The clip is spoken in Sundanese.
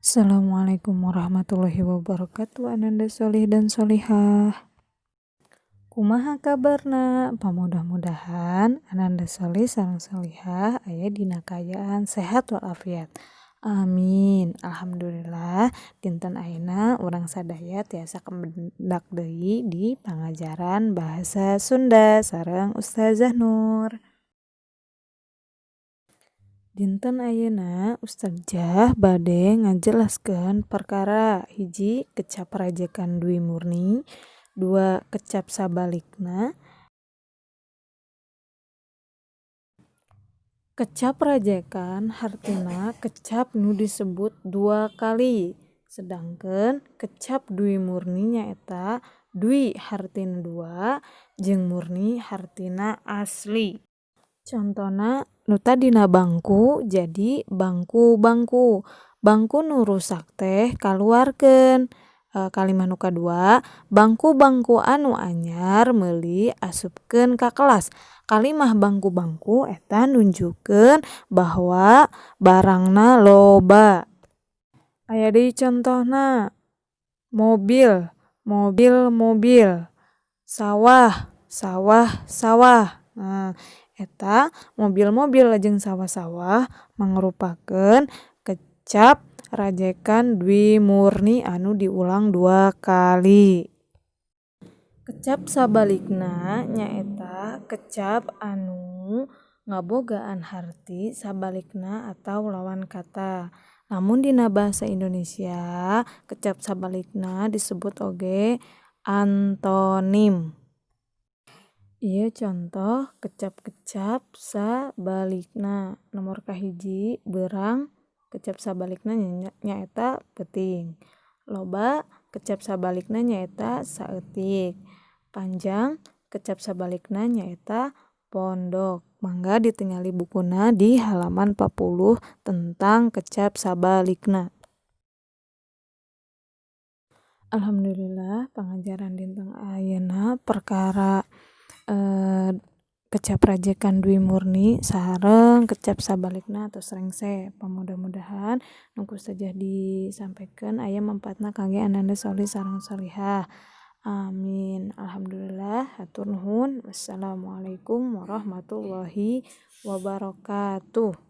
Assalamualaikum warahmatullahi wabarakatuh, ananda solih dan solihah. Kumaha kabarna? Pamudah-mudahan ananda solih sareng solihah aya dina kaayaan sehat walafiat. Amin. Alhamdulillah, dinten ayeuna urang sadaya tiasa kapendak deui di pangajaran bahasa Sunda sareng Ustazah Nur. Dinten ayeuna Ustazah bade ngajelaskeun perkara hiji, kecap rajekan dwi murni, dua, kecap sabalikna. Kecap rajekan hartina kecap nu disebut dua kali, sedangkan kecap dwi murni nyaeta dwi hartina dua jeung murni hartina asli. Contona nu tadina bangku jadi bangku-bangku, bangku nu rusak teh kaluarkeun. Kalimah nu kadua, bangku-bangku anu anyar meuli asupkeun ka kelas. Kalimah bangku-bangku eta nunjukkeun bahwa barangna loba. Aya deui contohna, mobil, mobil-mobil, sawah, sawah-sawah. Nah, eta mobil-mobil jeung sawah-sawah mangrupakeun kecap rajekan dwi murni anu diulang dua kali. Kecap sabalikna nyaeta kecap anu ngabogaan harti sabalikna atau lawan kata. Lamun dina bahasa Indonesia kecap sabalikna disebut oge antonim. Ieu contoh kecap-kecap sabalikna. Nomor kahiji, beurang, kecap sabalikna nyaeta peuting. Loba, kecap sabalikna nyaeta saeutik. Panjang, kecap sabalikna nyaeta pondok. Mangga ditingali bukuna di halaman 40 tentang kecap sabalikna. Alhamdulillah, pangajaran dinten ayeuna perkara kecap rajekan dwi murni sareng kecap sabalikna tos rengse. Pamudah-mudahan nu ku ustazah disampaikan aya manfaatna kangge ananda solih sareng solihah. Amin. Alhamdulillah, hatur nuhun. Wassalamualaikum warahmatullahi wabarakatuh.